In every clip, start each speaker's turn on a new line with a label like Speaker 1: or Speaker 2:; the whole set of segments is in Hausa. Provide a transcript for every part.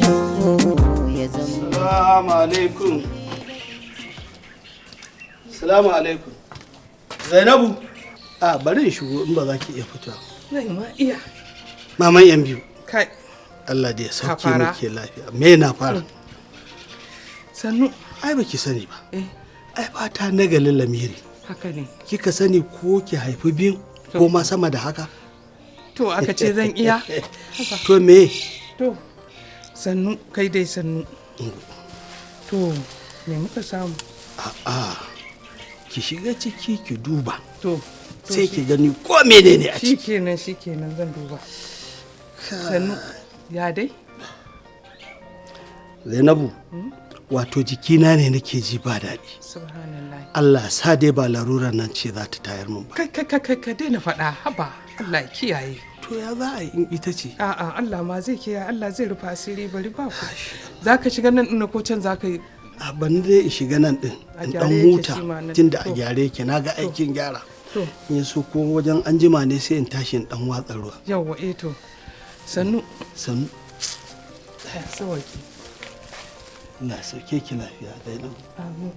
Speaker 1: rabo ya zama.
Speaker 2: Salamu alaikum. Salamu alaikum. Zainabu. A bari in shigo in ba za ki iya fitowa.
Speaker 3: Zai ma iya.
Speaker 2: Maman yan biyu.
Speaker 3: Kai.
Speaker 2: Allah da ya sauke
Speaker 3: Ka fara?
Speaker 2: muke lafiya. Me na fara?
Speaker 3: Sannu.
Speaker 2: Ai baki sani ba.
Speaker 3: Eh.
Speaker 2: Ai fata na galin lamiri.
Speaker 3: Haka ne.
Speaker 2: Kika sani ko ki haifi biyu ko ma sama da haka?
Speaker 3: To aka ce zan iya.
Speaker 2: To me?
Speaker 3: To sannu kai dai sannu. To me muka samu?
Speaker 2: A'a. Ki shiga ciki ki duba.
Speaker 3: To
Speaker 2: Sai ki gani ko menene a ciki.
Speaker 3: shikenan shikenan zan duba. Sannu ya dai?
Speaker 2: Zainabu. Wato jikina ne nake ji ba daɗi.
Speaker 3: Subhanallah.
Speaker 2: Allah sa dai ba larurar nan ce za ta tayar min ba.
Speaker 3: Kai kai kai kai ka daina faɗa haba Allah ya kiyaye.
Speaker 2: To ya za a yi in ita ce?
Speaker 3: A'a Allah ma zai kiyaye Allah zai rufa asiri bari ba ku. Za ka shiga nan ɗin ko can za ka yi?
Speaker 2: A ban dai in shiga nan din
Speaker 3: A
Speaker 2: in
Speaker 3: gyare
Speaker 2: dan
Speaker 3: yake
Speaker 2: huta
Speaker 3: shi ma nan.
Speaker 2: tunda a
Speaker 3: To.
Speaker 2: gyare yake na ga aikin gyara.
Speaker 3: To.
Speaker 2: In so ko wajen anjima ne sai in tashi in dan watsa ruwa.
Speaker 3: Yawwa eh to sannu.
Speaker 2: Sannu.
Speaker 3: Sawaki.
Speaker 2: Allah sauke ki lafiya Zainabu.
Speaker 3: Amin.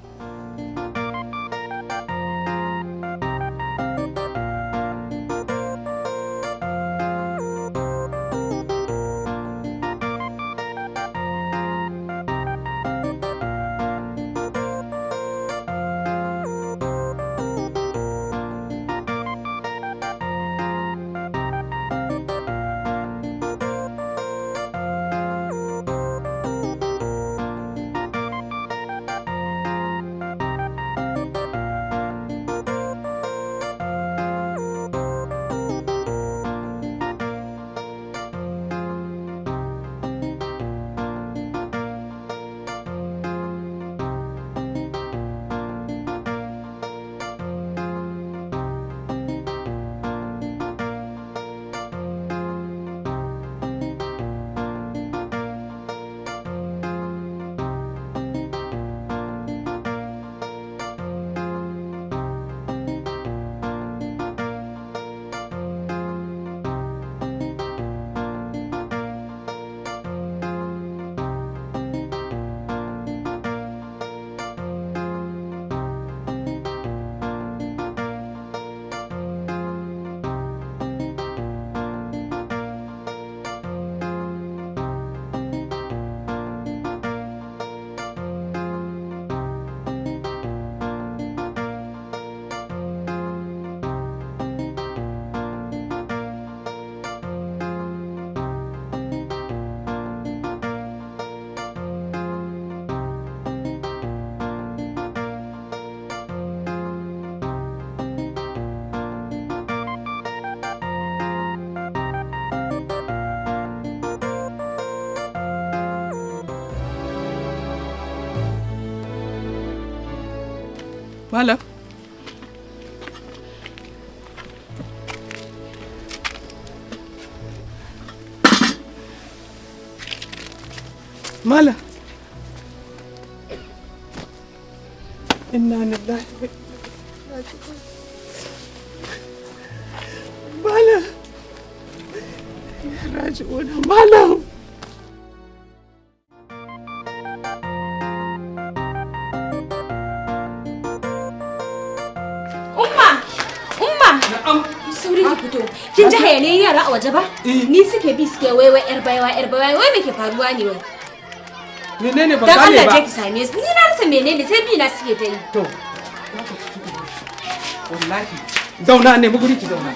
Speaker 3: Malam. Malam. Inna lillahi wa inna ilaihi raji'un. Malam. Raji'un. Malam.
Speaker 4: Umma! Umma!
Speaker 3: Na'am.
Speaker 4: Sauri ki fito. Kin ji hayaniyar yara a waje ba? Ni suke bi suke waiwai yar baiwa yar baiwa wai me ke faruwa ne wai?
Speaker 3: Menene ban
Speaker 4: Dan
Speaker 3: gane
Speaker 4: Allah
Speaker 3: ba?
Speaker 4: je ki same su. Ni na rasa menene sai bi na suke ta yi.
Speaker 3: To. Wallahi. Zauna ne guri ki zauna.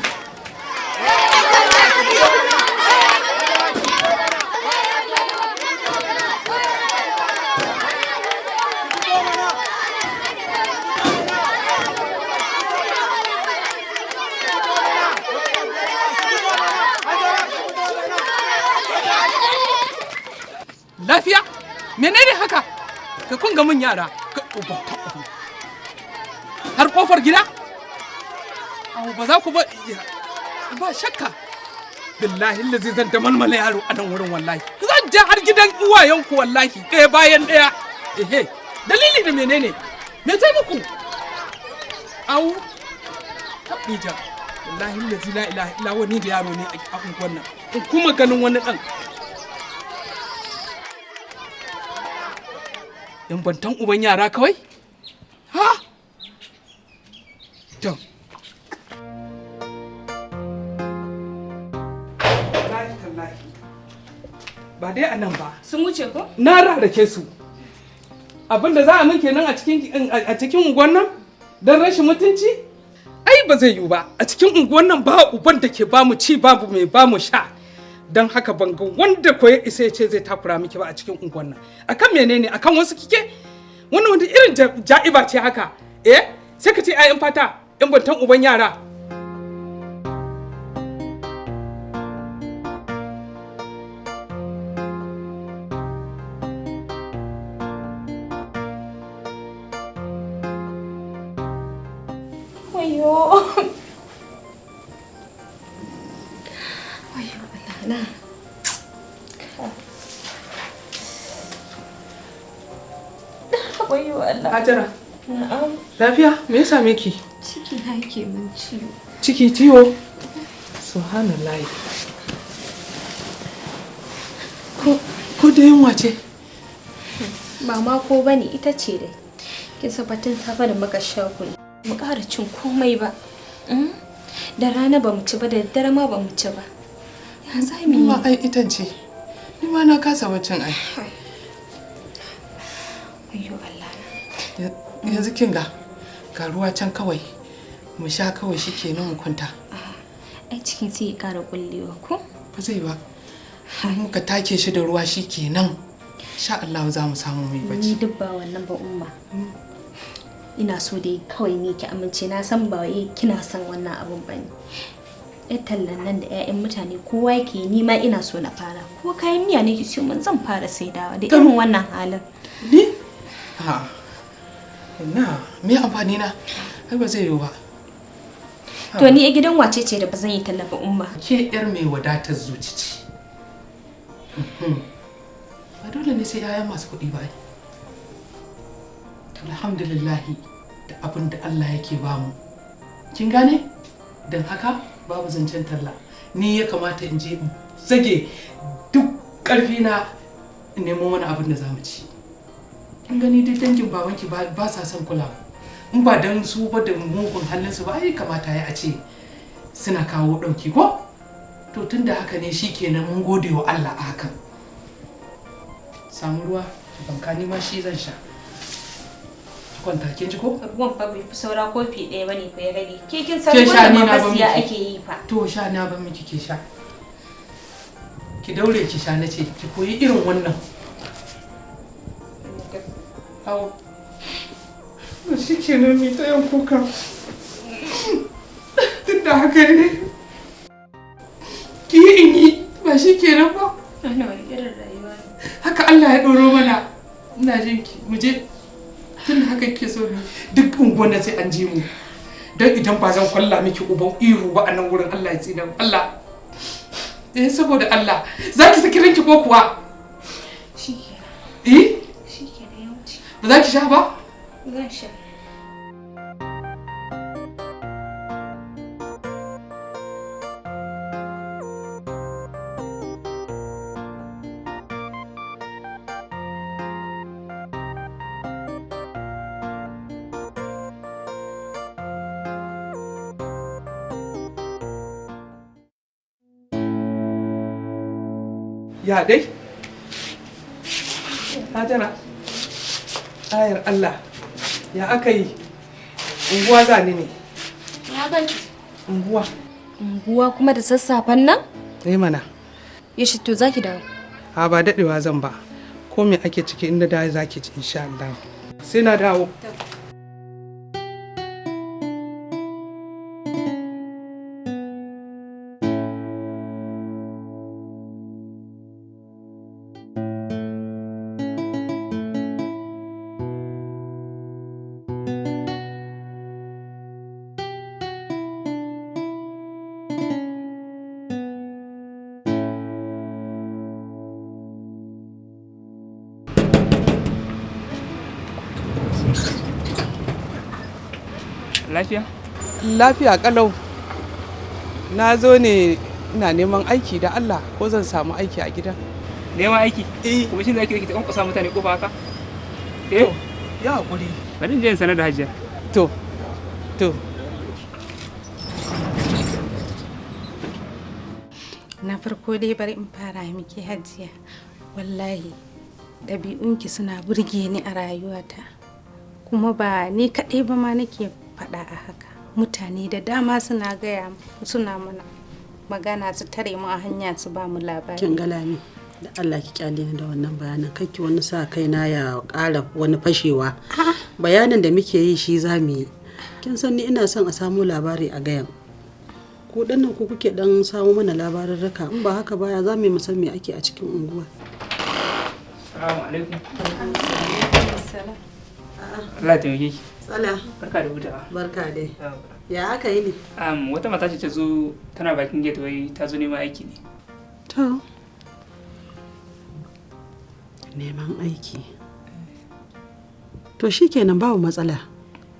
Speaker 3: Lafiya? Menene haka? Ka kun ga mun yara. Ka uba ta uba. Har kofar gida? Awo ba za ku ba ba shakka. Billahi lazi zan da malmala yaro a nan wurin wallahi. Zan je har gidan uwayenku wallahi ɗaya bayan ɗaya. Ehe. Dalili da menene? Me tai muku? Awo. Tabbija. Wallahi lazi la ilaha illa wani da yaro ne a unguwan nan. In kuma ganin wani ɗan. Yan bantan uban yara kawai? Ha? To. Ba dai a nan ba.
Speaker 4: Sun wuce ko?
Speaker 3: Na rarrake su. Abinda za a min kenan a cikin unguwan nan don rashin mutunci? Ai ba zai yiwu ba. A cikin unguwan nan ba uban da ke bamu ci babu mai bamu sha. Don haka ban ga wanda ko ya isa ya ce zai takura miki ba a cikin unguwan nan. Akan menene? Akan wasu kike? Wannan wanda irin ja'iba ce haka? Eh? Sai ka ce 'ya'yan fata, 'yan bantan uban yara.
Speaker 4: Wayo. Wayo Allah na. Wayo Allah.
Speaker 3: Hajara.
Speaker 4: Na'am.
Speaker 3: Lafiya? Me ya same ki?
Speaker 4: Ciki na yake min ciwo.
Speaker 3: Ciki ciwo? Subhanallahi. Ko da yunwa ce?
Speaker 4: Ba ma ko bane ita ce dai. Kin san batun safe da muka sha kunu. Mu ƙara cin komai ba. Da rana ba mu ci ba, da daddare ma ba mu ci ba. Ya za mu yi?
Speaker 3: Ma ai itan ce. Ni ma na kasa baccin ai.
Speaker 4: Ayyo Allah.
Speaker 3: Yanzu kin ga ruwa can kawai. Mu sha kawai shikenan mu kwanta.
Speaker 4: Ai cikin sai ya ƙara kullewa ko?
Speaker 3: Ba zai ba. Muka take shi da ruwa shikenan. Sha Allah za mu samu mu yi bacci.
Speaker 4: Ni duk ba wannan ba umma. Ina so dai kawai ni ki amince, na san ba wai kina son wannan abun bane. Yar tallan nan da 'ya'yan mutane kowa yake, ni ma ina so na fara. Ko kayan miya ne ki siyo mun zan fara saidawa da irin wannan halin.
Speaker 3: Ni? Ha. Ina me amfani na? Ai ba zai yiwu ba.
Speaker 4: To ni a gidan wace ce da ba zan yi talla ba umma?
Speaker 3: Ke yar mai wadatar zuci ce. Ba dole ne sai 'ya'yan masu kuɗi ba ai. Alhamdulillahi da abin da Allah yake bamu. Kin gane? Don haka babu zancen talla. Ni ya kamata in je in zage duk ƙarfi na in nemo wani abin da zamu ci. Kin gani duk dangin babanki ba sa son kula. In ba dan su ba da mugun halinsu ba ai kamata ya a ce suna kawo ɗauki ko? To tunda haka ne shikenan mun gode wa Allah a hakan. Samu ruwa, banka ni ma shi zan sha. Kwanta kin ji ko?
Speaker 4: Ruwan fa bai fi saura kofi ɗaya bane fa ya rage. Ke kin san
Speaker 3: Ke sha
Speaker 4: wannan
Speaker 3: ni
Speaker 4: ma
Speaker 3: na ban
Speaker 4: basiya
Speaker 3: miki.
Speaker 4: ake yi fa.
Speaker 3: To sha na ban miki ke sha. Ki daure ki sha nace ki koyi irin wannan. Awo. Shi kenan mi ta yan kuka. Tun da haka ne. Ki yi in yi ba shi kenan ba.
Speaker 4: Wannan wani irin rayuwa ne.
Speaker 3: Haka Allah ya ɗoro mana. Ina jin ki mu je. Tun da haka kike so mu duk unguwar nan sai an ji mu. Don idan ba zan kwalla miki uban ihu ba a nan wurin Allah ya tsina Allah. Eh saboda Allah za ki saki ranki ko kuwa?
Speaker 4: Shikenan.
Speaker 3: Eh?
Speaker 4: Shikenan ya wuce.
Speaker 3: Ba za ki sha ba?
Speaker 4: Zan sha.
Speaker 3: Ya dai? Hajara, ayar Allah, ya aka yi? Unguwa za ni ne.
Speaker 4: Na ganki.
Speaker 3: Unguwa.
Speaker 4: Unguwa kuma da sassafen nan?
Speaker 3: Eh mana.
Speaker 4: Yaushe to zaki dawo?
Speaker 3: Ha ba daɗewa zan ba. Ko me ake ciki inda da zaki ci insha Allah. Sai na dawo.
Speaker 1: Lafiya?
Speaker 3: Lafiya kalau. Na zo ne ina neman aiki da Allah ko zan samu aiki a gida.
Speaker 1: Neman aiki?
Speaker 3: Eh.
Speaker 1: Kuma shin zaki ta kwankwasa mutane kofa haka? Eh,
Speaker 3: Ya hakuri.
Speaker 1: Bari in je in sanar da Hajiya.
Speaker 3: To. To.
Speaker 5: Na farko dai bari in fara miki, Hajiya. Wallahi ɗabi'unki suna burge ni a rayuwata. Kuma ba ni kaɗai ba ma nake faɗa a haka. Mutane da dama suna gaya, suna mana magana, su tare mu a hanya su ba mu labari.
Speaker 6: Kin ga Lami, da Allah ki kyale ni da wannan bayanin, ki wani sa kaina ya ƙara wani fashewa. Bayanin da muke yi shi za mu yi. Kin san ni ina son a samu labari a gayan. Ku dinnan ku kuke dan samu mana labarurruka, in ba haka baya za mu yi mu san me ake a cikin unguwa.
Speaker 1: Assalamu alaikum. Allah ya taimake ki.
Speaker 6: Tsala.
Speaker 1: Barka da hutawa.
Speaker 6: Barka dai. Ya aka yi ne?
Speaker 1: Wata mata ce ta zo tana bakin gate, wai ta zo neman aiki ne.
Speaker 6: To. Neman aiki. To shikenan, babu matsala.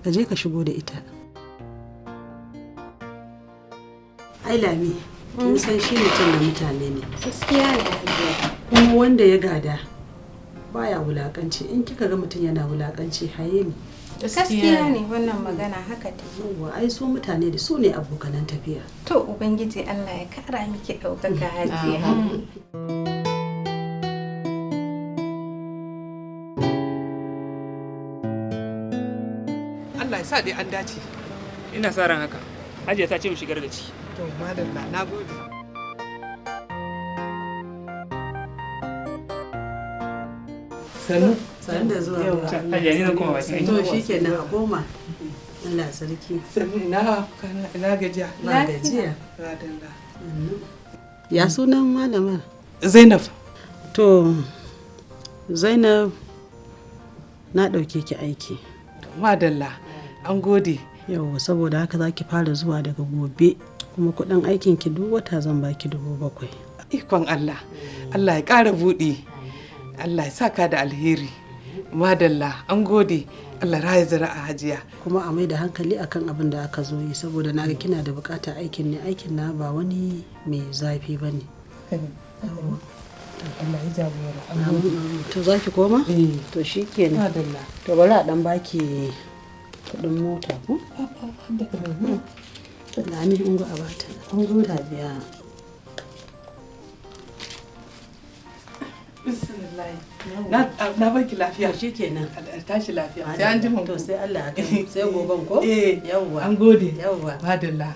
Speaker 6: Ka je ka shigo da ita. Ai Lami, kin san shi mutum da mutane ne.
Speaker 5: Gaskiya ne, Hajiya.
Speaker 6: Kuma wanda ya gada baya wulakanci, in kika ga mutum yana wulakanci, haye ne.
Speaker 5: Gaskiya ne wannan magana, haka take.
Speaker 6: Yawwa, ai su mutane da su ne abokanan tafiya.
Speaker 5: To, Ubangiji Allah ya kara miki ɗaukaka, Hajiya.
Speaker 3: Allah ya sa dai an dace.
Speaker 1: Ina sa ran haka. Hajiya ta ce mu shigar da ciki.
Speaker 3: To madalla, nagode. Sannu.
Speaker 6: Sannu da zuwa.
Speaker 1: Hajiya, ni zan koma bakin aiki.
Speaker 6: To shikenan, a koma. Allah sarki.
Speaker 3: Sannu, ina kana, ina gajiya?
Speaker 6: Ba gajiya.
Speaker 3: Madalla.
Speaker 6: Ya sunan malamar?
Speaker 3: Zainab.
Speaker 6: To Zainab, na ɗauke ki aiki.
Speaker 3: To madalla. An gode.
Speaker 6: Yauwa, saboda haka za ki fara zuwa daga gobe, kuma kuɗin aikin ki duk wata zan baki 7,000.
Speaker 3: Ikon Allah. Allah ya ƙara buɗe. Allah ya saka da alheri. Madalla, an gode. Allah raya zuri'a, Hajiya.
Speaker 6: Kuma a mai da hankali akan abin da aka zo yi, saboda na ga kina da bukata aikin ne, aikin na ba wani mai zafi ba ne.
Speaker 3: Allah ya jagora. An gode.
Speaker 6: To za ki koma?
Speaker 3: Eh.
Speaker 6: To shi kenan.
Speaker 3: Madalla.
Speaker 6: To bari a ɗan baki kuɗin mota ko? Lami, ungo, a bata. Ta biya.
Speaker 3: Bismillah. Na baki lafiya.
Speaker 6: To shi kenan.
Speaker 3: Tashi lafiya. Sai an jima.
Speaker 6: To sai Allah ya kai mu. Sai goben ko?
Speaker 3: Eh.
Speaker 6: Yawwa.
Speaker 3: An gode.
Speaker 6: Yawwa.
Speaker 3: Madalla.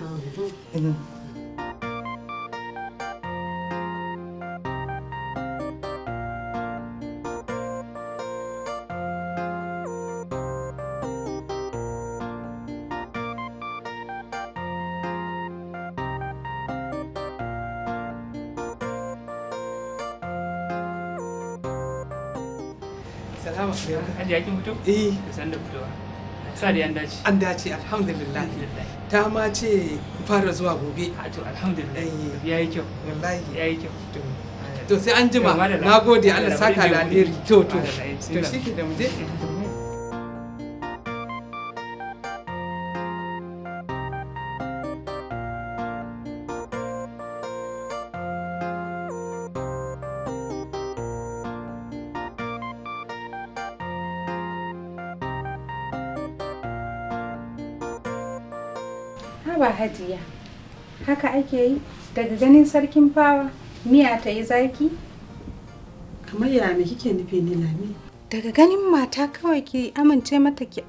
Speaker 3: Salamu alaikum.
Speaker 1: Hajiya, kin fito?
Speaker 3: Eh.
Speaker 1: Da san da fitowa. Sa da an dace.
Speaker 3: An dace, alhamdulillah. Ta ma ce fara zuwa gobe.
Speaker 1: A to alhamdulillah.
Speaker 3: Eh.
Speaker 1: Yayi kyau.
Speaker 3: Wallahi.
Speaker 1: Yayi kyau.
Speaker 3: To sai an jima.
Speaker 1: To, madalla.
Speaker 3: Na gode, Allah
Speaker 1: Madalla,
Speaker 3: saka
Speaker 1: bari
Speaker 3: da
Speaker 1: je
Speaker 3: alheri.
Speaker 1: gobe.
Speaker 3: To to.
Speaker 1: Madalla, eh,
Speaker 3: To
Speaker 1: bismillah.
Speaker 3: shi ke da mu je.
Speaker 5: Haba Hajiya, haka ake yi? Daga ganin sarkin fawa miya ta yi zaki?
Speaker 6: Kamar ya, me kike nufi ne, Lami?
Speaker 5: Daga ganin mata kawai ki amince mata, ki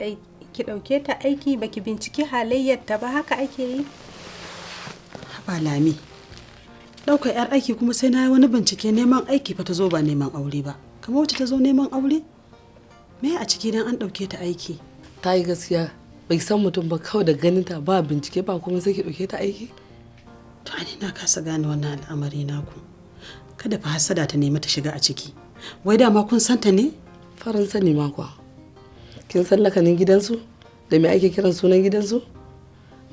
Speaker 5: ɗauke ta aiki, baki binciki halayyarta ba, haka ake yi?
Speaker 6: Haba Lami. Ɗaukar 'yar aiki kuma sai na yi wani bincike? Neman aiki fa ta zo, ba neman aure ba. Kamar wacce ta zo neman aure? Me a ciki dan an ɗauke ta aiki?
Speaker 7: Ta yi gaskiya, bai san mutum ba, kawai da ganin ta, ba bincike ba kuma, sai ki ɗauke ta aiki.
Speaker 6: To ani na kasa gane wannan al'amari naku. Kada fa hasada ta nemi ta shiga a ciki. Wai dama kun santa ne?
Speaker 7: Farin sani ma kuwa. Kin san lakanin gidansu da me ake kiran sunan gidansu?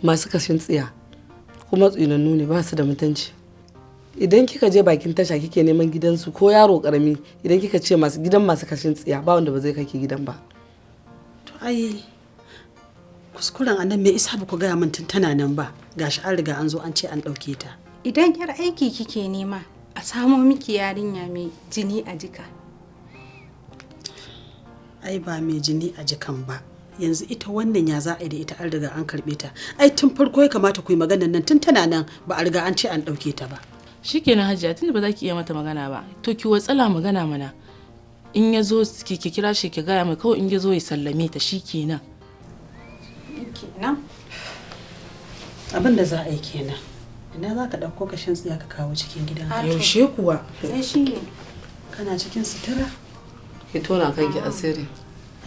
Speaker 7: Masu kashin tsiya, kuma tsinannu ne, ba su da mutunci. Idan kika je bakin tasha kike neman gidansu, ko yaro karami, idan kika ce masu gidan masu kashin tsiya, ba wanda ba zai kake gidan ba.
Speaker 6: To ai kuskuren anan, me isa ba ku gaya min tun tana nan ba? Gashi an riga an zo an ce an ɗauke ta.
Speaker 5: Idan yar aiki kike nema, a samo miki yarinya mai jini a jika.
Speaker 6: Ai ba mai jini a jikan ba. Yanzu ita wannan ya za a yi da ita, an riga an karbe ta. Ai tun farko ya kamata ku yi maganar nan tun tana nan, ba a riga an ce an ɗauke ta ba.
Speaker 8: Shikenan Hajiya, tunda ba za ki iya mata magana ba, to ki watsala magana mana. In ya zo ki kira shi ki gaya mai kawai, in ya zo ya sallame ta shikenan.
Speaker 6: Kenan. Abin da za a yi kenan. Ina za ka ɗauko kashin tsiya ka kawo cikin gidan?
Speaker 3: Yaushe kuwa?
Speaker 5: Sai shi ne.
Speaker 6: Kana cikin sutura?
Speaker 7: Ki tona kanki asiri.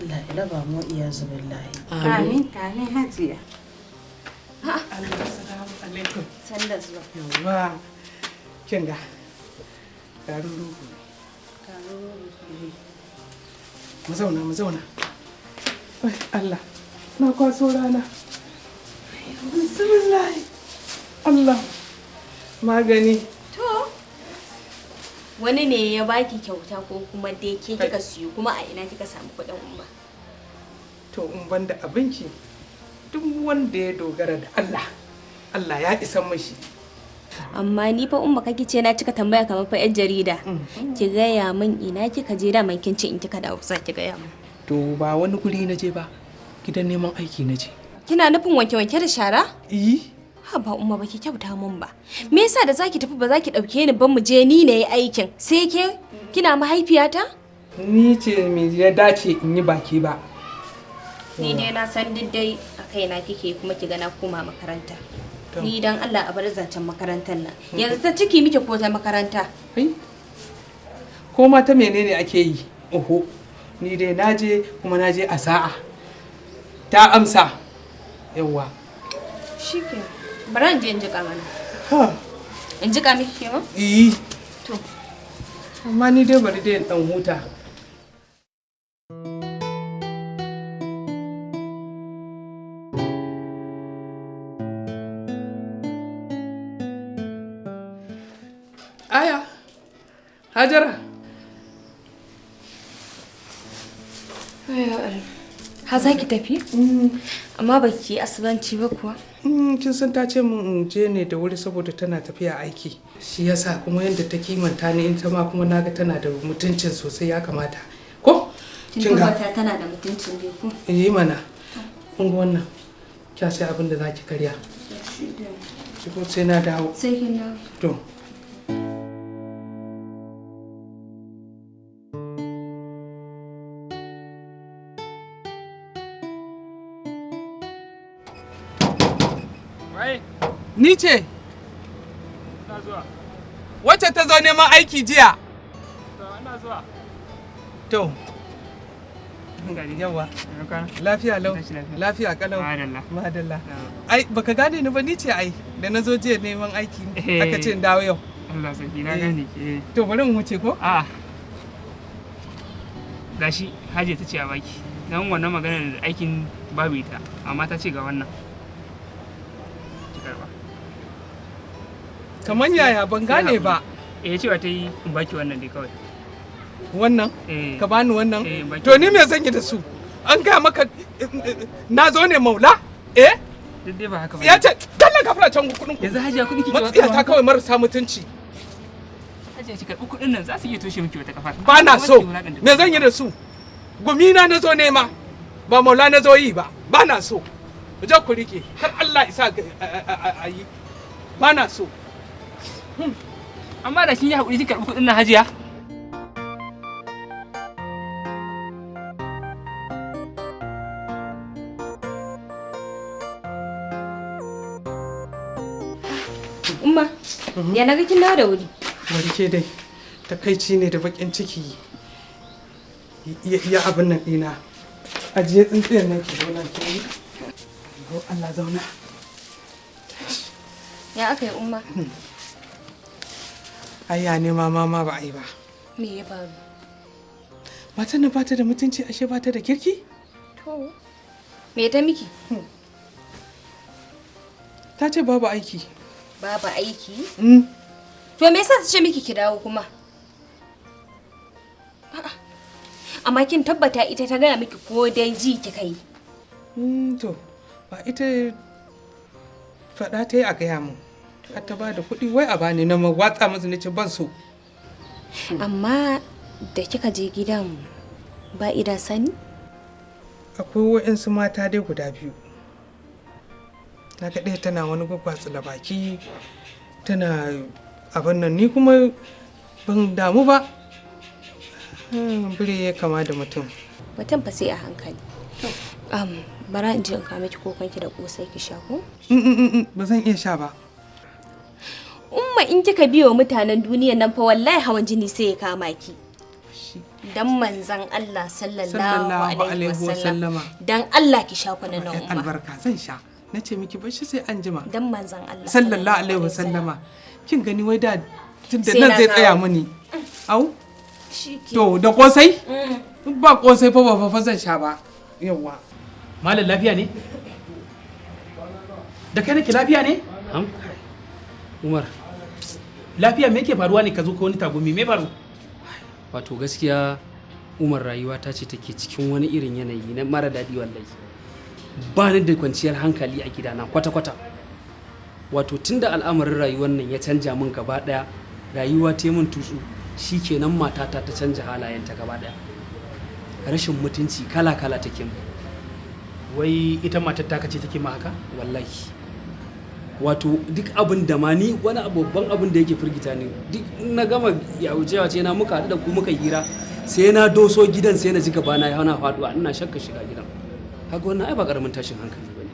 Speaker 6: Allah ya raba mu iya zubillahi.
Speaker 5: Amin, amin Hajiya.
Speaker 3: Assalamu alaikum.
Speaker 4: Sanda zuwa.
Speaker 3: Yawwa. Kin ga garin rogo ne. Mu zauna, mu zauna. Ai Allah, na kwaso rana. Bismillah. Allah. Magani.
Speaker 4: To. Wani ne ya baki kyauta ko kuma dai ke kika siyo, kuma a ina kika samu kuɗin, Umma?
Speaker 3: To in banda abinki, duk wanda ya dogara da Allah, Allah ya isan mashi.
Speaker 4: Amma ni fa Umma kake ce na cika tambaya kamar fa 'yar jarida. Ki gaya min ina kika je, da kin ce in kika dawo za ki gaya min.
Speaker 3: To ba wani guri na je ba, gidan neman aiki na je.
Speaker 4: Kina nufin wanke-wanke da shara?
Speaker 3: Iyi.
Speaker 4: Ha ba Umma, baki kyauta mun ba. Me yasa da zaki tafi ba zaki dauke ni ba mu je ni ne yi aikin? Sai ke kina mahaifiyata?
Speaker 3: Ni ce me ya dace in yi baki ba.
Speaker 4: Ni dai na san duk dai a kaina kike, kuma ki ga na koma makaranta. Ni dan Allah a bar zancen makarantar nan. Yanzu ta ciki miki ko ta makaranta?
Speaker 3: Ai. Ko ma ta menene ake yi? Oho. Ni dai na je kuma na je a sa'a. Ta amsa. Yawwa.
Speaker 4: Shikenan. Bari in je in jiƙa mana.
Speaker 3: Ha.
Speaker 4: In jiƙa miki ke ma?
Speaker 3: Iyi.
Speaker 4: To.
Speaker 3: Amma ni dai bari dai in dan huta. Aya. Hajara.
Speaker 4: Ha za ki tafi? Amma ba ki yi asubanci ba kuwa?
Speaker 3: Kin san ta ce min in je ne da wuri saboda tana tafiya aiki. Shi yasa kuma yadda ta kimanta ni in ta ma kuma naga tana da mutuncin sosai ya kamata. Ko?
Speaker 4: Kin tabbata tana da mutuncin dai ko?
Speaker 3: Yi mana. Kun ga wannan. Kya sai abin da zaki karya. Ki ko sai na dawo.
Speaker 4: Sai kin dawo.
Speaker 3: To. Ni ce. Wacce ta zo neman aiki jiya? To. Yawa. Lafiya lau. Lafiya kalau. Madalla. Ai baka gane ni ba, ni ce ai da na zo jiya neman aiki aka ce in dawo yau.
Speaker 1: Allah sarki, na gane ki.
Speaker 3: To bari in wuce ko?
Speaker 1: A. Gashi Hajiya ta ce a baki. Dan wannan maganar aikin babu ita, amma ta ce ga wannan. Ki karba.
Speaker 3: Kamar yaya, ban gane ba.
Speaker 1: Eh, cewa ta yi in baki wannan dai kawai.
Speaker 3: Wannan?
Speaker 1: Eh.
Speaker 3: Ka bani wannan?
Speaker 1: Eh, baki.
Speaker 3: To ni me zan yi da su? An gaya maka na zo ne maula? Eh?
Speaker 1: Duk dai ba haka ba.
Speaker 3: Ya ce dalla ka fara can kuɗin ku.
Speaker 1: Yanzu Hajiya kuɗi kike
Speaker 3: Matsiya ta kawai marasa mutunci.
Speaker 1: Hajiya, ki karɓi kuɗin nan, za su iya toshe miki wata kafar.
Speaker 3: Ba na
Speaker 1: Kuma
Speaker 3: so.
Speaker 1: ki wulaƙanta.
Speaker 3: Me zan yi da su? Gumi na zo nema. Ba maula na zo yi ba. Ba na so. Ku je ku rike. Kar Allah isa a yi. Ba na so.
Speaker 1: Amma da kin yi haƙuri ki karɓi kuɗin nan, Hajiya.
Speaker 4: Umma, ya naga kin dawo da wuri.
Speaker 3: Bari ke dai. Takaici ne da bakin ciki. Ya abin nan ɗina. Ajiye tsintsiyar nan ki zauna ki yi. Allah zauna.
Speaker 4: Ya aka yi, Umma?
Speaker 3: Ai ya nema ma ba a yi ba.
Speaker 4: Me ya faru?
Speaker 3: Matan nan bata da mutunci, ashe bata da kirki?
Speaker 4: To. Me ta miki?
Speaker 3: Ta ce babu aiki.
Speaker 4: Babu aiki?
Speaker 3: Mm.
Speaker 4: To me yasa ta ce miki ki dawo kuma? A'a. Amma kin tabbata ita ta gaya miki ko dai ji kika yi?
Speaker 3: To, ba ita faɗa ta yi a gaya mun. Har ta ba da kuɗi wai a bani, na ma watsa musu na ce ban so.
Speaker 4: Amma da kika je gidan ba ida sani?
Speaker 3: Akwai wa'insu mata dai guda biyu. Na ga ɗaya tana wani gwagwatsula baki, tana abin nan, ni kuma ban damu ba. Biri ya kama da mutum.
Speaker 4: Mutum fa sai a hankali. Bara in je in kawo miki kokonki da kosai ki sha ko?
Speaker 3: Ba zan iya sha ba.
Speaker 4: Umma, in kika biyo mutanen duniyan nan fa, wallahi hawan jini sai ya kama ki. Dan manzan Allah sallallahu alaihi wasallam. Dan Allah ki sha kunan nan, Umma.
Speaker 3: Albarka zan sha. Na ce miki bashi sai an jima.
Speaker 4: Dan manzan Allah
Speaker 3: sallallahu alaihi wasallama. Kin gani wai da tunda nan zai tsaya mini. Au? To da kosai? Ba kosai fa, ba fa zan sha ba. Yawwa.
Speaker 9: Malam, lafiya ne? Da kai nake, lafiya ne?
Speaker 1: Umar.
Speaker 9: Lafiya? Me yake faruwa ne ka zo ka wani tagumi? Me faru?
Speaker 1: Wato gaskiya Umar, rayuwa ta ce take cikin wani irin yanayi na mara daɗi wallahi. Ba ni da kwanciyar hankali a gidana kwata-kwata. Wato tunda al'amarin rayuwar nan ya canja min gaba ɗaya, rayuwa ta min tutsu, shikenan matata ta canja halayenta gaba ɗaya. Rashin mutunci kala-kala take mu.
Speaker 9: Wai ita matar taka ce take ma haka?
Speaker 1: Wallahi. Wato duk abin da ma ni wani babban abin da yake firgita ni, duk na gama ya wuce wace na muka haɗu da ku muka hira, sai na doso gidan sai na ji gaba na yana faduwa, ina shakka shiga gidan. Haka wannan ai ba karamin tashin hankali bane.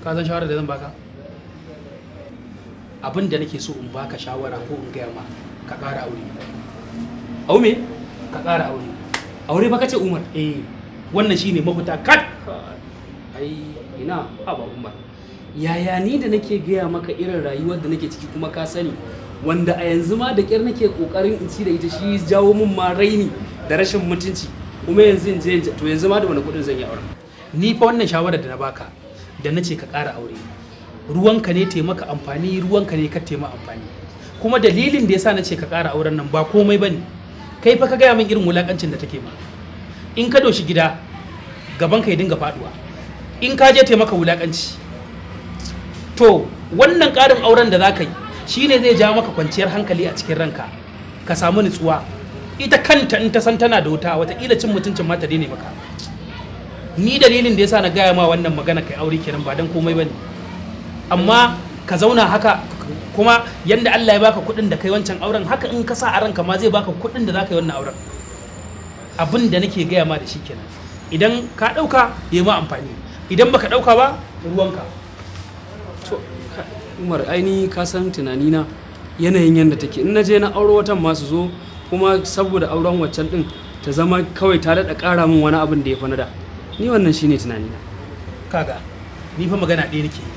Speaker 9: Ka san shawarar da zan baka? Abin da nake so in baka shawara ko in gaya ma, ka ƙara aure.
Speaker 1: Au me?
Speaker 9: Ka ƙara aure.
Speaker 1: Aure ba kace, Umar?
Speaker 9: Eh, wannan shine mafita kat.
Speaker 1: Ai ina, haba Umar, yaya ni da nake gaya maka irin rayuwar da nake ciki, kuma ka sani wanda a yanzu ma da kyar nake kokarin in ci da ita, shi jawo min ma raini da rashin mutunci, kuma yanzu in je, to yanzu ma da wani kudin zan yi auren?
Speaker 9: Ni fa wannan shawarar da na baka, da na ce ka ƙara aure, ruwanka ne taimaka amfani, ruwanka ne ka taimaka amfani. Kuma dalilin da yasa na ce ka ƙara auren nan ba komai bane. Kai fa ka gaya min irin wulakancin da take ma. In ka doshi gida, gaban ka ya dinga faduwa. In ka je taimaka wulakanci. To wannan ƙarin auren da za ka yi shine zai jawo maka kwanciyar hankali a cikin ranka, ka samu nutsuwa. Ita kanta in ta san tana da wuta, wataƙila cin mutuncin ma ta daina maka. Ni dalilin da yasa na gaya ma wannan magana kai aure kenan, ba dan komai bane. Amma ka zauna haka kuma, yanda Allah ya baka kuɗin da kai wancan auren, haka in ka sa a ranka ma zai baka kuɗin da za ka yi wannan auren. Abin da nake gaya ma da shi kenan. Idan ka ɗauka, ya ma amfani. Idan baka ɗauka ba, ruwanka.
Speaker 1: To Umar, aini ka san tunanina, yanayin yadda take, in na je na auro watan masu zo kuma saboda auren waccan din ta zama kawai ta daɗa ƙara min wani abin da ya fi na da. Ni wannan shine tunanina.
Speaker 9: Kaga, ni fa magana ɗaya nake yi.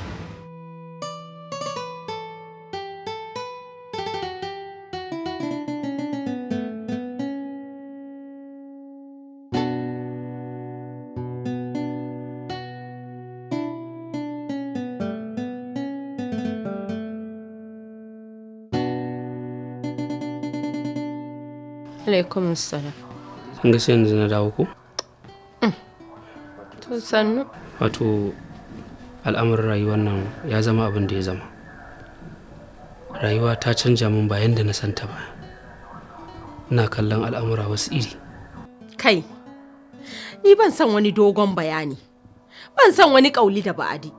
Speaker 10: Alaikum salam.
Speaker 1: An ga sai yanzu na dawo ko?
Speaker 10: To sannu.
Speaker 1: Wato al'amuran rayuwar nan ya zama abin da ya zama. Rayuwa ta canja min ba yanda na santa ba. Ina kallon al'amura wasu iri.
Speaker 10: Kai, ni ban son wani dogon bayani. Ban son wani kauli da ba'adi.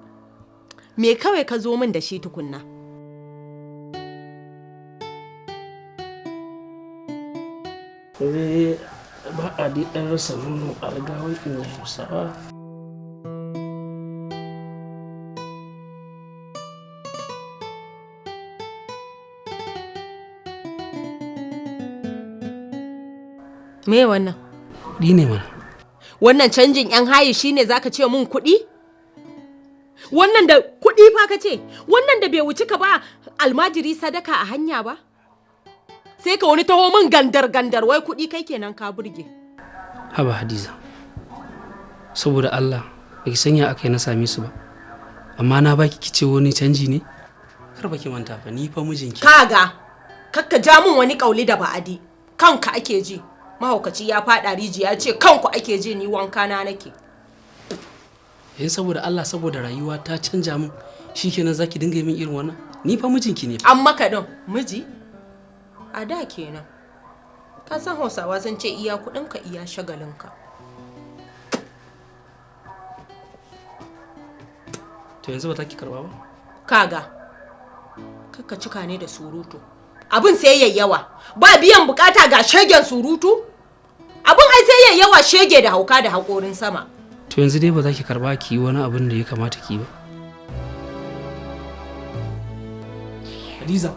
Speaker 10: Me kawai ka zo min da shi tukunna?
Speaker 11: Sai ba a dai ɗan rasa nono a riga wai in Hausawa.
Speaker 10: Me wannan?
Speaker 1: Kuɗi ne mana.
Speaker 10: Wannan canjin 'yan hayi shine zaka ce mun kuɗi? Wannan da kuɗi fa ka ce, wannan da bai wuci ka ba almajiri sadaka a hanya ba? Sai ka wani taho min gandar gandar wai kuɗi, kai kenan ka burge.
Speaker 1: Haba Hadiza, saboda Allah, baki sanya aka yi na same su ba, amma na baki kice wani canji ne? Kar baki manta fa, ni fa mijinki.
Speaker 10: Kaga, kakka ja mun wani kauli da ba'adi. Kanka ake ji. Mahaukaci ya faɗa rijiya ce kanku ake ji, ni wanka na nake.
Speaker 1: Yanzu saboda Allah, saboda rayuwa ta canja min, shikenan zaki dinga yi min irin wannan? Ni fa mijinki ne.
Speaker 10: An maka ɗin miji? A da kenan. Ka san Hausawa sun ce iya kuɗinka iya shagalinka.
Speaker 1: To yanzu ba za ki karba ba?
Speaker 10: Kaga, kakka cika ne da surutu. Abin sai yayi yawa, ba biyan bukata ga shegen surutu. Abin ai sai yayi yawa, shege da hauka da haƙorin sama.
Speaker 1: To yanzu dai ba za ki karba ki yi wani abin da ya kamata ki yi ba? Hadiza,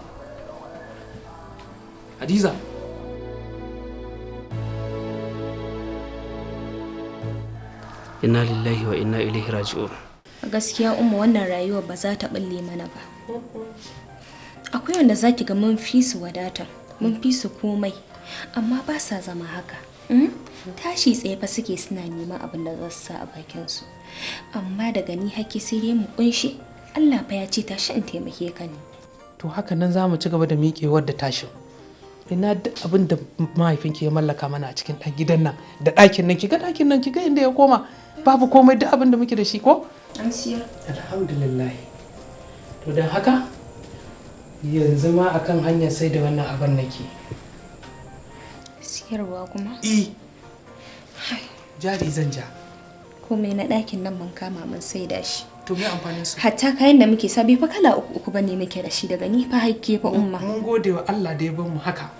Speaker 1: Hadiza. Inna lillahi wa inna ilaihi raji'un.
Speaker 4: A gaskiya Umma, wannan rayuwar ba za ta balle mana ba. Akwai wanda za ki ga mun fi su wadata, mun fi su komai, amma ba sa zama haka. Tashi tsaye fa suke suna neman abin da za su sa a bakinsu. Amma daga ni haki sai dai mu kunshi. Allah fa ya ce tashi in taimake ka ne.
Speaker 3: To haka nan za mu ci gaba da miƙewar da tashin. Ina duk abin da mahaifinki ya mallaka mana a cikin ɗan gidan nan da ɗakin nan, kiga ɗakin nan, kiga inda ya koma, babu komai, duk abin da muke da shi ko?
Speaker 4: An siyar.
Speaker 3: Alhamdulillah. To don haka yanzu ma akan hanyar sai da wannan abin nake.
Speaker 4: Siyarwa kuma?
Speaker 3: Eh. Jari zan ja.
Speaker 4: Komai na ɗakin nan mun kama mun saida shi.
Speaker 3: To me amfanin su?
Speaker 4: Hatta kayan da muke sa bai fa kala uku uku bane muke da shi, daga ni fa hakke fa Umma.
Speaker 3: Mun gode wa Allah da ya bar mu haka.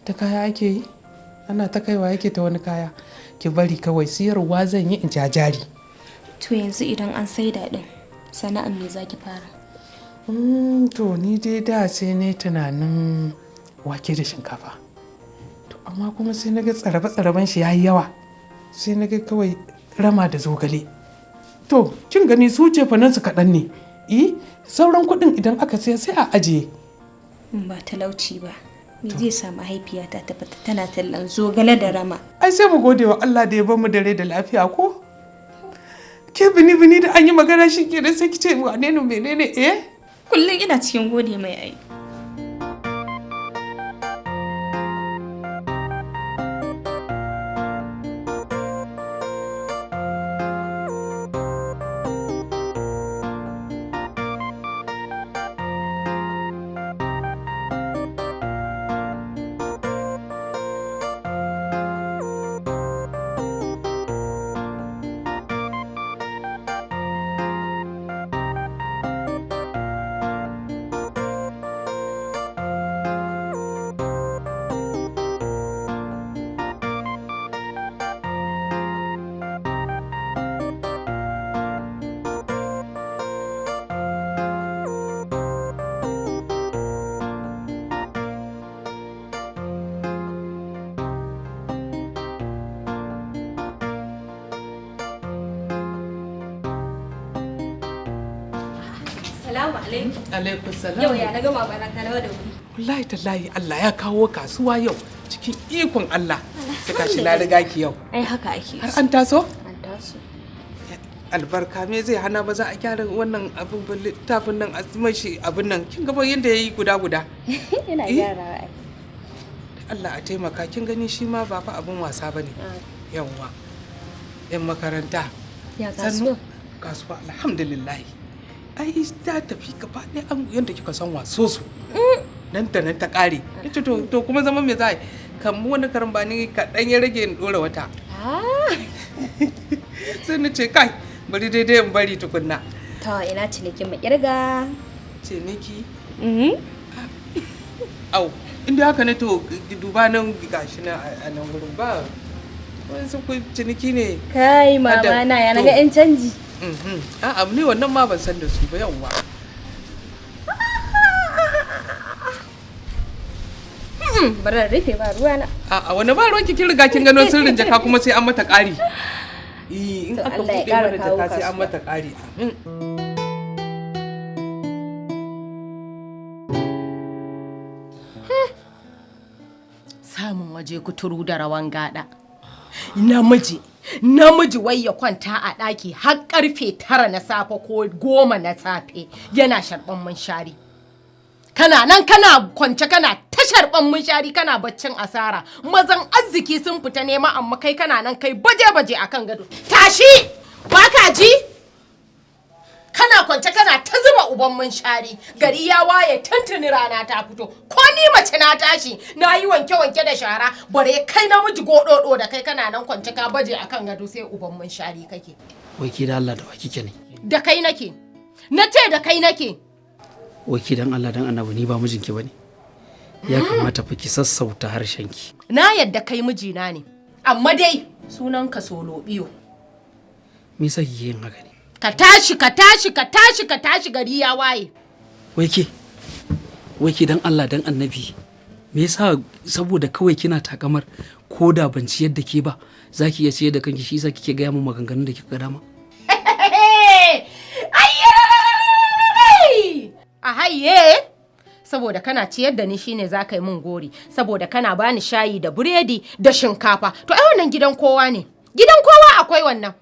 Speaker 3: Ta kaya ake yi? Ana ta kaiwa yake ta wani kaya. Ki bari kawai, siyarwa zan yi in ja jari.
Speaker 4: To yanzu idan an saida din, sana'an me zaki fara?
Speaker 3: To ni dai da sai ne tunanin wake da shinkafa. To amma kuma sai na ga tsarabe-tsaraben shi yayi yawa. Sai na ga kawai rama da zogale. To kin gani su cefanen su kaɗan ne. Eh, sauran kuɗin idan aka siya sai a ajiye.
Speaker 4: In ba talauci ba, me zai sa mahaifiyata ta fita tana tallan zogale da rama?
Speaker 3: Ai sai mu gode wa Allah da ya bar mu da rai da lafiya ko? Ke bini bini da an yi magana shi ke sai ki ce wane ne menene, eh?
Speaker 4: Kullum ina cikin gode mai ai. Salamu alaikum.
Speaker 3: Alaikum salam.
Speaker 4: Yau ya na gama bana ta da wuri.
Speaker 3: Wallahi tallahi Allah ya kawo kasuwa yau cikin ikon Allah. Sai kashi na riga ki yau.
Speaker 4: Ai haka ake.
Speaker 3: Har an taso?
Speaker 4: An taso.
Speaker 3: Albarka, me zai hana ba za a gyara wannan abin ba, littafin nan a mashi abin nan, kin ga ba yanda yayi guda guda.
Speaker 4: Yana gyarawa ai.
Speaker 3: Allah a taimaka, kin gani shi ma ba fa abin wasa bane. Yawwa. Yan makaranta.
Speaker 4: Ya kasuwa.
Speaker 3: Kasuwa alhamdulillah. Ai ta tafi gaba ɗaya an yanda kika san waso su. Nan da nan ta ƙare. Ita to kuma zaman me za a yi? Kan mu wani karambani kaɗan ya rage in ɗora wata. Sai na ce kai bari daidai in bari tukunna.
Speaker 4: To ina cinikin mu kirga.
Speaker 3: Ciniki? Au, inda haka ne to duba nan gashi nan a nan wurin ba. Wasu ciniki ne.
Speaker 4: Kai mama na ya naga yan canji.
Speaker 3: A'a ni wannan ma ban san da su ba, yawwa.
Speaker 4: Bari in rufe, ba ruwa na.
Speaker 3: A'a wani ba ruwanki, kin riga kin gano sirrin jaka kuma sai an mata ƙari. Eh, in
Speaker 4: To
Speaker 3: aka
Speaker 4: Allah ya
Speaker 3: buɗe
Speaker 4: ƙara
Speaker 3: mana
Speaker 4: kawo
Speaker 3: jaka sai an
Speaker 4: kasuwa.
Speaker 3: mata ƙari. Amin.
Speaker 10: Samun waje kuturu da rawan gada. Namiji, namiji wai ya kwanta a ɗaki har karfe 9 na safe ko 10 na safe yana sharɓan munshari. Kana nan kana kwance kana ta sharɓan munshari kana baccin asara. Mazan arziki sun fita nema amma kai kana nan kai baje-baje akan gado. Tashi! Baka ji? Kana kwance kana ta zuba uban munshari, gari ya waye tuntuni rana ta fito. Ko ni mace na tashi na yi wanke-wanke da shara, bare kai namiji gododo da kai kana nan kwance ka baje akan gado sai uban munshari kake.
Speaker 1: Wai ke da Allah da wa kike ne?
Speaker 10: Da kai nake. Na ce da kai nake.
Speaker 1: Wai ke dan Allah dan Annabi ni ba mijinki bane. Ya kamata fa ki sassauta harshenki.
Speaker 10: Na yadda kai mijina ne, amma dai sunanka solo biyo.
Speaker 1: Me yasa kike yin haka ne?
Speaker 10: Ka tashi ka tashi ka tashi ka tashi gari ya waye.
Speaker 1: Wai ke? Wai ke dan Allah dan Annabi me yasa saboda kawai kina takamar ko da ban ciyar da ke ba zaki iya ciyar da kanki, shi yasa kike gaya min maganganun da kika ga dama?
Speaker 10: A haye! Saboda kana ciyar da ni shine za ka yi min gori, saboda kana bani shayi da buredi da shinkafa. To ai wannan gidan kowa ne, gidan kowa akwai wannan.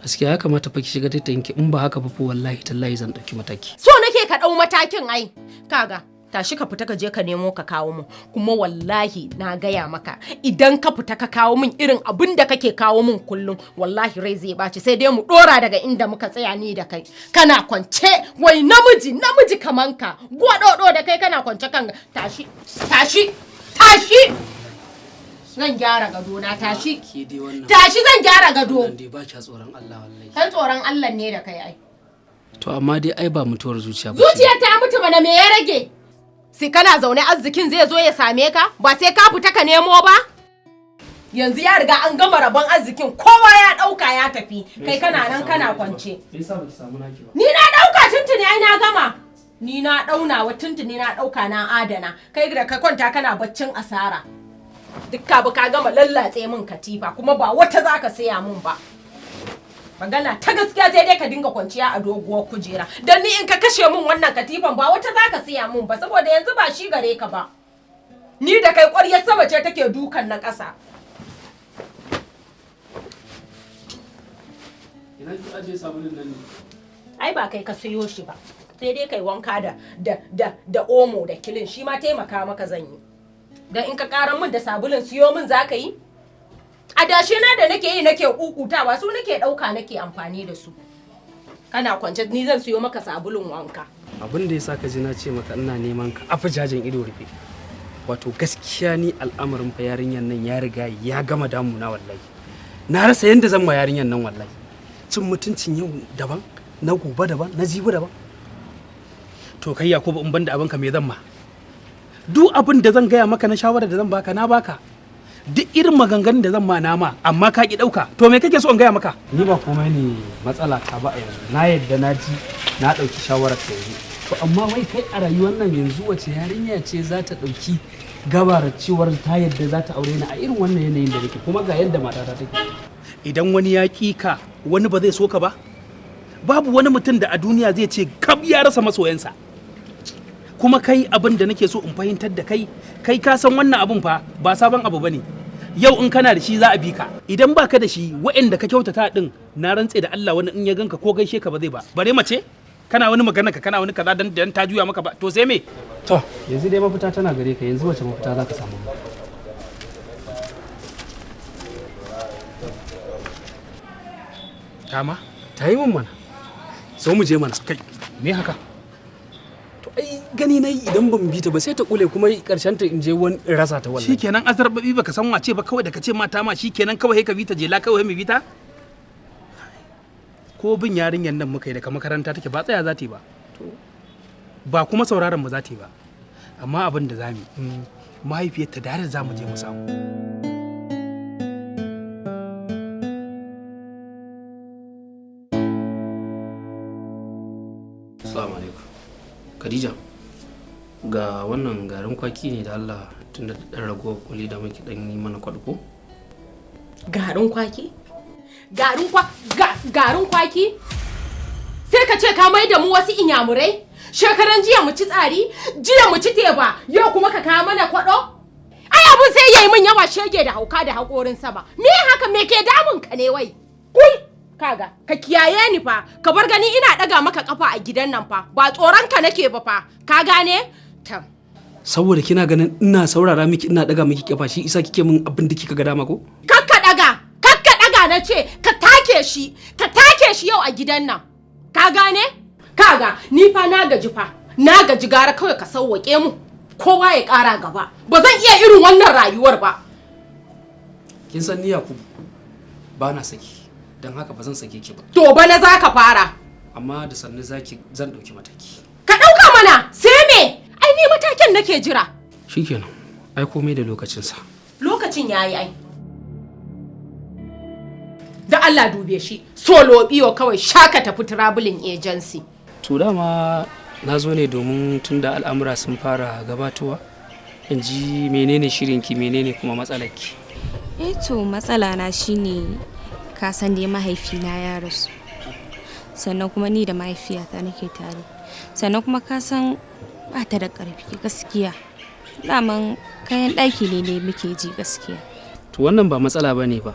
Speaker 1: Gaskiya ya kamata fa ki shiga taitayinki, in ba haka ba fa wallahi tallahi zan dauki mataki.
Speaker 10: So nake ka dau matakin ai. Kaga tashi ka fita ka je ka nemo ka kawo min, kuma wallahi na gaya maka idan ka fita ka kawo min irin abin da kake kawo min kullum, wallahi rai zai ɓaci, sai dai mu dora daga inda muka tsaya ni da kai. Kana kwance wai namiji namiji kaman ka gwadodo da kai kana kwance kan tashi tashi tashi, zan gyara gado na, tashi tashi zan gyara gado.
Speaker 1: Wannan dai ba kya tsoron Allah wallahi.
Speaker 10: Kan tsoron Allah ne da kai ai.
Speaker 1: To amma dai ai ba mutuwar zuciya ba.
Speaker 10: Zuciya ta mutu mana, me ya rage? Sai kana zaune arzikin zai zo ya same ka, ba sai ka fita ka nemo ba? Yanzu ya riga an gama rabon arzikin, kowa ya dauka ya tafi, kai kana nan kana kwance.
Speaker 1: Me yasa baki samu naki ba?
Speaker 10: Ni na dauka tuntuni ai na gama. Ni na daunawa tuntuni na dauka na adana. Kai da ka kwanta kana baccin asara. Duk ka bi ka gama lallatse min katifa, kuma ba wata zaka saya min ba. Magana ta gaskiya sai dai ka dinga kwanciya a doguwar kujera. Don ni in ka kashe min wannan katifan ba wata za ka siya min ba, saboda yanzu ba shi gare ka ba. Ni da kai ƙwaryar sama ce take dukan na ƙasa.
Speaker 1: Ina ki ajiye sabulun nan ne?
Speaker 10: Ai ba kai ka siyo shi ba. Sai dai kai wanka da da da da omo da kilin, shi ma taimaka maka zan yi. Dan in ka ƙarar min da sabulun siyo min za ka yi? Adashe na da nake yi nake kukutawa su nake dauka nake amfani da su. Kana kwance ni zan siyo maka sabulun wanka.
Speaker 1: Abin da yasa ka ji na ce maka ina neman ka afa jajin ido rufe. Wato gaskiya ni al'amarin fa yarinyar nan ya riga ya gama damuna wallahi. Na rasa yanda zan ma yarinyar nan wallahi. Cin mutuncin yau daban, na gobe daban, na jibi daban.
Speaker 9: To kai Yakubu in banda abinka me zan ma? Duk abin da zan gaya maka na shawara da zan baka na baka. Duk irin maganganun da zan ma nama amma ka ki dauka, to me kake so in gaya maka?
Speaker 1: Ni ba komai ne matsala ta ba a yanzu, na yadda na ji na dauki shawarar ta yanzu. To amma wai kai a rayuwar nan yanzu wace yarinya ce za ta dauki gabarar cewar ta yadda za ta aure ni a irin wannan yanayin da nake, kuma ga yadda matata take?
Speaker 9: Idan wani ya ki ka wani ba zai so ka ba? Babu wani mutum da a duniya zai ce kab ya rasa masoyansa. Kuma kai abin da nake so in fahimtar da kai, kai ka san wannan abin fa ba sabon abu bane. Yau in kana da shi za a bi ka, idan baka da shi waɗanda ka kyautata din na rantse da Allah wani in ya ganka ko gaishe ka ba zai ba. Bare mace kana wani magana ka kana wani kaza dan dan ta juya maka ba, to sai me?
Speaker 1: To yanzu dai mafita tana gare ka, yanzu wace mafita za ka samu?
Speaker 9: Tama
Speaker 1: ta yi min mana, so mu je mana.
Speaker 9: Kai me haka?
Speaker 1: To ai gani nayi idan ban bi ta ba sai ta kule, kuma karshen ta in je wani rasa ta wallahi.
Speaker 9: Shikenan azarbabi baka san wace ba kawai da kace mata ma shikenan kawai ka bi ta jela kawai mu bi ta. Ko bin yarinyar nan muka yi daga makaranta take ba tsaya za ta yi ba, ba kuma sauraron mu za ta yi ba. Amma abin da zamu mahaifiyarta da za mu je mu samu.
Speaker 1: Assalamu alaikum. Khadija, ga wannan garin kwaki ne da Allah tunda da dan ragowar kuli da muke dan yi mana kwaɗko.
Speaker 10: Garin kwaki? Garin garin kwaki? Sai ka ce ka mai da mu wasu inyamurai? Shekaran jiya mu ci tsari, jiya mu ci teba, yau kuma ka kawo mana kwaɗo? Ai abun sai yayi min yawa shege da hauka da haƙorin sama. Me haka me ke damun ka ne wai? Kul! Kaga, ka kiyaye ni fa, ka bar gani ina ɗaga maka kafa a gidan nan fa, ba tsoron ka nake ba fa, ka gane? Tam.
Speaker 1: Saboda kina ganin ina saurara miki ina ɗaga miki kafa shi isa kike min abin da kika ga dama ko?
Speaker 10: Kakka ɗaga, kakka ɗaga na ce, ka take shi yau a gidan nan. Ka gane? Kaga ni fa na gaji fa. Na gaji, gara kawai ka sauwaƙe mu. Kowa ya ƙara gaba. Ba zan iya irin wannan rayuwar ba.
Speaker 1: Kin san ni, Yakubu, ba na saki, don haka ba zan sake ki ba.
Speaker 10: To, bana za ka fara.
Speaker 1: Amma da sannu zaki zan ɗauki mataki.
Speaker 10: Ka ɗauka mana, sai me? Ai ni matakin nake jira.
Speaker 1: Shikenan, ai komai da lokacinsa.
Speaker 10: Lokacin yayi ai. Da Allah dube shi, solo biyo kawai shaka tafi traveling agency.
Speaker 1: To, dama na zo ne domin tunda al'amura sun fara gabatowa, in ji menene shirinki, menene kuma matsalarki.
Speaker 4: Eh to, matsala na shine, ka san dai mahaifina ya rasu. Sannan kuma ni da mahaifiyata nake tare. Sannan kuma ka san ba ta da ƙarfi gaskiya. Daman kayan ɗaki ne muke ji gaskiya.
Speaker 1: To, wannan ba matsala ba ne ba,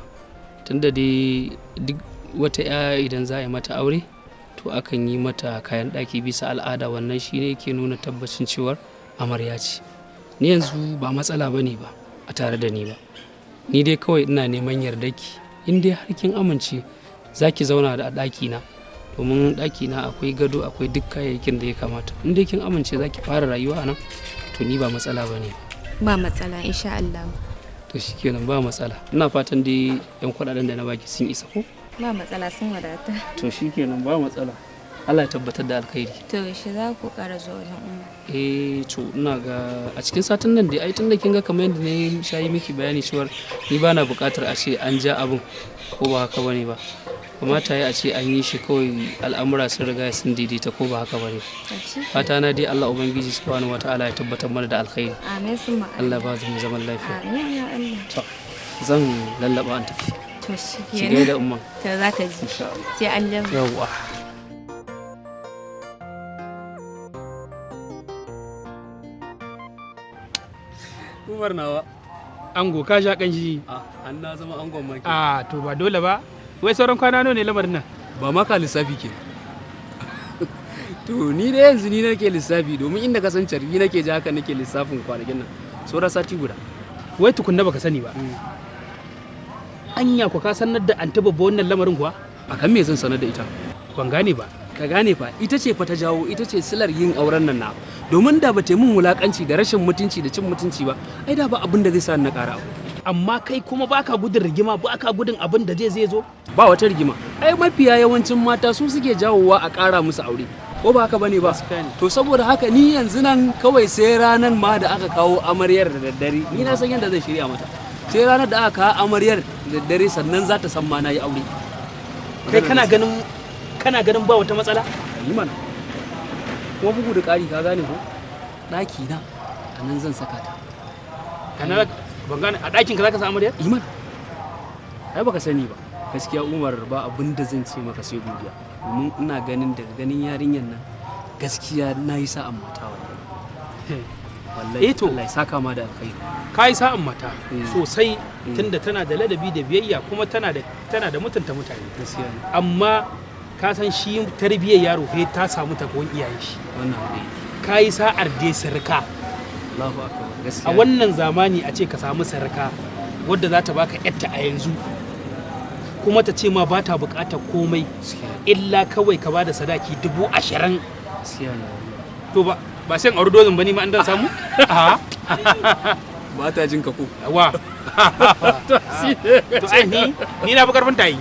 Speaker 1: tunda dai duk wata 'ya idan za a yi mata aure, to akan yi mata kayan ɗaki bisa al'ada. Wannan shi ne ke nuna tabbacin cewar amarya ce. Ni yanzu ba matsala ba ne ba a tare da ni ba. Ni dai kawai ina neman yardarki, in dai har kin amince za ki zauna da ɗakina, domin ɗakina akwai gado, akwai duk kayayyakin da ya kamata. In dai kin amince za ki fara rayuwa a nan, to ni ba matsala ba ne.
Speaker 4: Ba matsala, insha Allah.
Speaker 1: To shikenan, ba matsala. Ina fatan dai yan kuɗaɗen da na baki sun isa ko?
Speaker 4: Ba matsala, sun wadata.
Speaker 1: To shikenan, ba matsala. Allah ya tabbatar da alkhairi.
Speaker 4: To, yaushe za ku ƙara zuwa wajen Umma?
Speaker 1: Eh to, ina ga a cikin satin nan dai. Ai tunda kin ga kamar yadda na sha yi miki bayani cewar ni bana buƙatar a ce an ja abin, ko ba haka bane ba? Kamata ya a ce an yi shi kawai, al'amura sun riga sun daidaita, ko ba haka bane? Fata na dai Allah Ubangiji Subhanahu Wataala ya tabbatar mana da alkhairi.
Speaker 4: Amin summa.
Speaker 1: Allah ba mu zaman lafiya.
Speaker 4: Amin ya Allah.
Speaker 1: To, zan lallaba an tafi.
Speaker 4: To shi
Speaker 1: Ki gaida Umma.
Speaker 4: To, za ta ji.
Speaker 1: Insha Allah.
Speaker 4: Sai an jima.
Speaker 1: Yawwa. Umar nawa.
Speaker 9: Ango, ka sha kanshi.
Speaker 1: An na zama angon maki.
Speaker 9: A to, ba dole ba. Wai sauran kwana nawa ne lamarin nan?
Speaker 1: Ba ma ka lissafi ke. To, ni da yanzu ni nake lissafi, domin inda ka san carbi nake ji haka nake lissafin kwanakin nan. Saura sati guda.
Speaker 9: Wai tukunna baka sani ba. Anya ko ka sanar da Anti Babba wannan lamarin kuwa?
Speaker 1: Akan me zan sanar da ita?
Speaker 9: Ban gane ba.
Speaker 1: Ka gane fa, ita ce fa ta jawo, ita ce silar yin auren nan na. Domin da ba ta yi min wulakanci da rashin mutunci da cin mutunci ba, ai da ba abin da zai sa ni na ƙara abu.
Speaker 9: Amma kai kuma baka gudun rigima, baka gudun abin da zai zo?
Speaker 1: Ba wata rigima. Ai mafiya yawancin mata su suke jawowa a ƙara musu aure. Ko ba haka bane ba? To, saboda haka ni yanzu nan kawai sai ranar ma da aka kawo amaryar da daddare, ni na san yadda zan shirya mata. Sai ranar da aka kawo amaryar da daddare sannan za ta san ma na yi aure.
Speaker 9: Kai kana ganin ba wata matsala?
Speaker 1: Yi mana. Kuma bugu da ƙari, ka gane ko? Ɗaki na a nan zan saka ta.
Speaker 9: Kana ban gane, a ɗakin ka zaka sa amaryar?
Speaker 1: Yi mana. Ai baka sani ba. Gaskiya Umar, ba abin da zan ce maka sai godiya. Domin ina ganin daga ganin yarinyar nan, gaskiya na yi sa'an mata wallahi. Wallahi.
Speaker 9: Eh to.
Speaker 1: Allah ya saka ma da alkhairi.
Speaker 9: Ka yi sa'an mata sosai, tunda tana da ladabi da biyayya, kuma tana da mutunta mutane.
Speaker 1: Gaskiya ne.
Speaker 9: Amma ka san shi tarbiyyar yaro sai ta samu takwan iyayen shi.
Speaker 1: Wannan haka yake.
Speaker 9: Ka yi sa'ar dai sirka.
Speaker 1: Allahu akbar. Gaskiya.
Speaker 9: A wannan zamani a ce ka samu sirka wadda za ta baka yarta a yanzu, kuma ta ce ma ba ta bukatar komai illa kawai ka bada sadaki 20,000.
Speaker 1: Gaskiya ne.
Speaker 9: To, ba sai in auri dozin ba ni ma an dan samu? A
Speaker 1: Ba ta jin ka ko?
Speaker 9: Wa. To, ai ni na fi karfin tayi.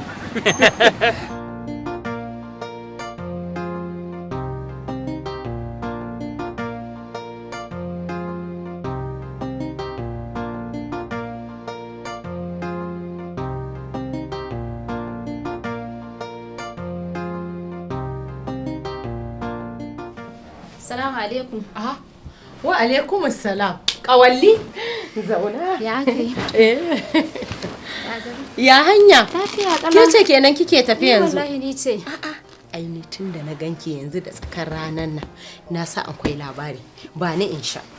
Speaker 12: Salamu alaikum.
Speaker 10: Ah, wa alaikum assalam. Kawalli. Zauna.
Speaker 12: Ya kai.
Speaker 10: Eh. Ya hanya?
Speaker 12: Lafiya
Speaker 10: Ke
Speaker 12: kalau.
Speaker 10: ce kenan kike tafi
Speaker 12: Ni
Speaker 10: yanzu?
Speaker 12: wallahi ni ce.
Speaker 10: Ai ni tun da na ganki yanzu da tsakar ranar nan, na sa akwai labari. Ba ni in sha.